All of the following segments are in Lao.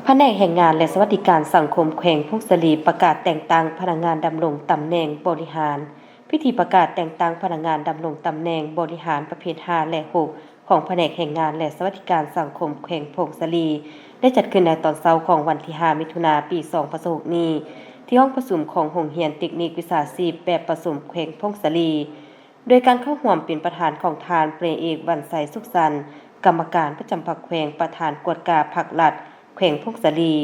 ພະແນກແຮງງານ ແລະ ສະຫວັດດີການສັງຄົມແຂວງຜົ້ງສາລີ ປະກາດແຕ່ງຕັ້ງພະນັກງານດຳລົງຕຳແໜ່ງບໍລິຫານ. ພິທີປະກາດແຕ່ງຕັ້ງພະນັກງານດຳລົງຕຳແໜ່ງບໍລິຫານປະເພດຫ້າ ແລະ ຫົກ ຂອງພະແນກແຮງງານ ແລະ ສະຫວັດດີການສັງຄົມແຂວງຜົ້ງສາລີ ໄດ້ຈັດຂຶ້ນໃນຕອນເຊົ້າຂອງວັນທີຫ້າ ມິຖຸນາ ປີສອງພັນຊາວຫົກນີ້ ທີ່ຫ້ອງປະຊຸມຂອງໂຮງຮຽນເຕັກນິກວິຊາຊີບແບບປະສົມແຂວງຜົ້ງສາລີ. ໂດຍການເຂົ້າຮ່ວມເປັນປະທານຂອງທ່ານ ພະເອກ ວັນໄຊ ສຸກສັນ ກຳມະການປະຈຳພັກແຂວງ, ປະທານກວດກາພັກລັດແຂວງຜົ້ງສາລີ.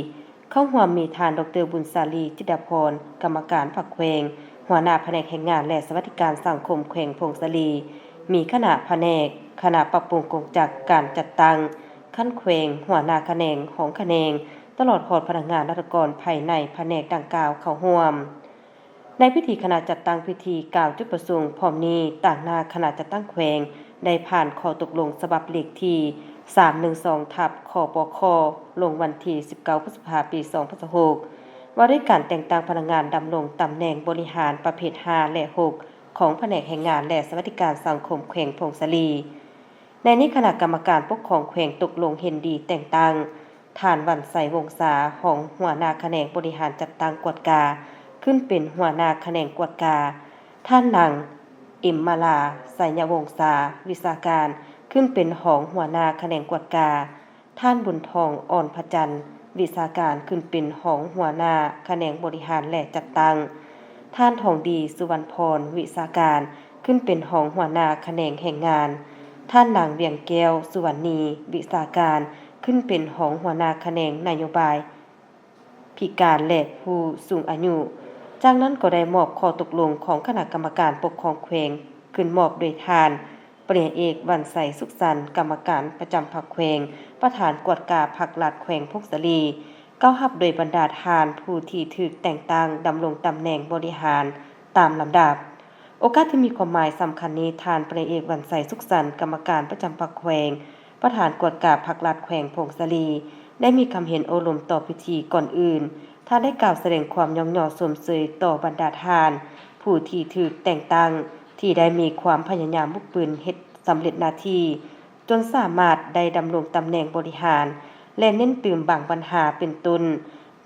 ເຂົ້າຮ່ວມມີທ່ານ ດອກເຕີ ບຸນສາລີ ຈິດດາພອນ ກຳມະການພັກແຂວງ, ຫົວໜ້າພະແນກແຮງງານ ແລະ ສະຫວັດດີການສັງຄົມແຂວງຜົ້ງສາລີ, ມີຄະນະພະແນກ, ຄະນະປັບປຸງກົງຈັກການຈັດຕັ້ງຂັ້ນແຂວງ, ຫົວໜ້າຂະແໜງ, ຮອງຂະແໜງ, ຕະຫຼອດຮອດພະນັກງານລັດຖະກອນພາຍໃນພະແນກດັ່ງກ່າວເຂົ້າຮ່ວມ. ໃນພິທີຄະນະຈັດຕັ້ງພິທີກ່າວຈຸດປະສົງ. ພ້ອມນີ້, ຕາງໜ້າຄະນະຈັດຕັ້ງແຂວງໄດ້ຜ່ານຂໍ້ຕົກລົງສະບັບເລກທີສາມໜຶ່ງສອງ ທັບ ຄປຄ ລົງວັນທີສິບເກົ້າ ພຶດສະພາ ປີສອງພັນຊາວຫົກ ວ່າດ້ວຍການແຕ່ງຕັ້ງພະນັກງານດຳລົງຕຳແໜ່ງບໍລິຫານປະເພດຫ້າ ແລະ ຫົກ ຂອງພະແນກແຮງງານ ແລະ ສະຫວັດດີການສັງຄົມແຂວງຜົ້ງສາລີ. ໃນນີ້ຄະນະກຳມະການປົກຄອງແຂວງຕົກລົງເຫັນດີແຕ່ງຕັ້ງ ທ່ານ ວັນໄຊ ວົງສາ ຮອງຫົວໜ້າຂະແໜງບໍລິຫານຈັດຕັ້ງກວດກາ ຂຶ້ນເປັນຫົວໜ້າຂະແໜງກວດກາ, ທ່ານນາງ ເອັມມາລາ ໄຊຍະວົງສາ ວິຊາການ ຂຶ້ນເປັນຮອງຫົວໜ້າຂະແໜງກວດກາ, ທ່ານ ບຸນທອງ ອອນພະຈັນ ວິຊາການ ຂຶ້ນເປັນຮອງຫົວໜ້າຂະແໜງບໍລິຫານ ແລະ ຈັດຕັ້ງ, ທ່ານ ທອງດີ ສຸວັນພອນ ວິຊາການ ຂຶ້ນເປັນຮອງຫົວໜ້າຂະແໜງແຮງງານ, ທ່ານນາງ ວຽງແກ້ວ ສຸວັນນີ ວິຊາການ ຂຶ້ນເປັນຮອງຫົວໜ້າຂະແໜງນະໂຍບາຍພິການ ແລະ ຜູ້ສູງອາຍຸ. ຈາກນັ້ນກໍໄດ້ມອບຂໍ້ຕົກລົງຂອງຄະນະກຳມະການປົກຄອງແຂວງ ຂຶ້ນມອບໂດຍທ່ານ ປະລິນຍາເອກ ວັນໄຊ ສຸກສັນ ກຳມະການປະຈຳພັກແຂວງ, ປະທານກວດກາພັກລັດແຂວງຜົ້ງສາລີ ກ່າວຮັບໂດຍບັນດາທ່ານຜູ້ທີ່ຖືກແຕ່ງຕັ້ງດຳລົງຕຳແໜ່ງບໍລິຫານຕາມລຳດັບ. ໂອກາດທີ່ມີຄວາມໝາຍສຳຄັນນີ້, ທ່ານ ປະລິນຍາເອກ ວັນໄຊ ສຸກສັນ ກຳມະການປະຈຳພັກແຂວງ, ປະທານກວດກາພັກລັດແຂວງຜົ້ງສາລີ ໄດ້ມີຄຳເຫັນໂອ້ລົມຕໍ່ພິທີ. ກ່ອນອື່ນ, ທ່ານໄດ້ກ່າວສະແດງຄວາມຍ້ອງຍໍຊົມເຊີຍຕໍ່ບັນດາທ່ານຜູ້ທີ່ຖືກແຕ່ງຕັ້ງ ທີ່ໄດ້ມີຄວາມພະຍາຍາມບຸກບືນເຮັດສຳເລັດໜ້າທີ່ ຈົນສາມາດໄດ້ດຳລົງຕຳແໜ່ງບໍລິຫານ ແລະ ເນັ້ນຕື່ມບາງບັນຫາ ເປັນຕົ້ນ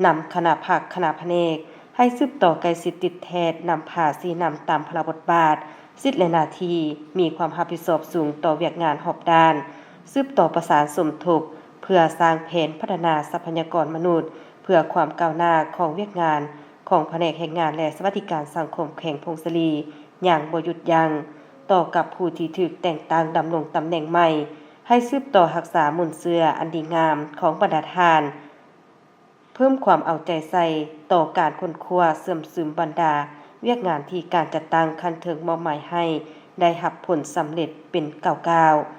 ນຳຄະນະພັກ, ຄະນະພະແນກ ໃຫ້ສືບຕໍ່ໃກ້ຊິດຕິດແທດ, ນຳພາຊີ້ນຳຕາມພາລະບົດບາດ, ສິດ ແລະ ໜ້າທີ່, ມີຄວາມຮັບຜິດຊອບສູງຕໍ່ວຽກງານຮອບດ້ານ, ສືບຕໍ່ປະສານສົມທົບເພື່ອສ້າງແຜນພັດທະນາຊັບພະຍາກອນມະນຸດ ເພື່ອຄວາມກ້າວໜ້າຂອງວຽກງານຂອງພະແນກແຮງງານ ແລະ ສະຫວັດດີການສັງຄົມແຂວງຜົ້ງສາລີຢ່າງບໍ່ຢຸດຢັ້ງ. ຕໍ່ກັບຜູ້ທີ່ຖືກແຕ່ງຕັ້ງດຳລົງຕຳແໜ່ງໃໝ່, ໃຫ້ສືບຕໍ່ຮັກສາມູນເຊື້ອອັນດີງາມຂອງບັນດາທ່ານ, ເພີ່ມຄວາມເອົາໃຈໃສ່ຕໍ່ການຄົ້ນຄວ້າເຊື່ອມຊຶມບັນດາວຽກງານທີ່ການຈັດຕັ້ງຂັ້ນເທິງມອບໝາຍໃຫ້ ໄດ້ຮັບຜົນສຳເລັດເປັນກ້າວໆ.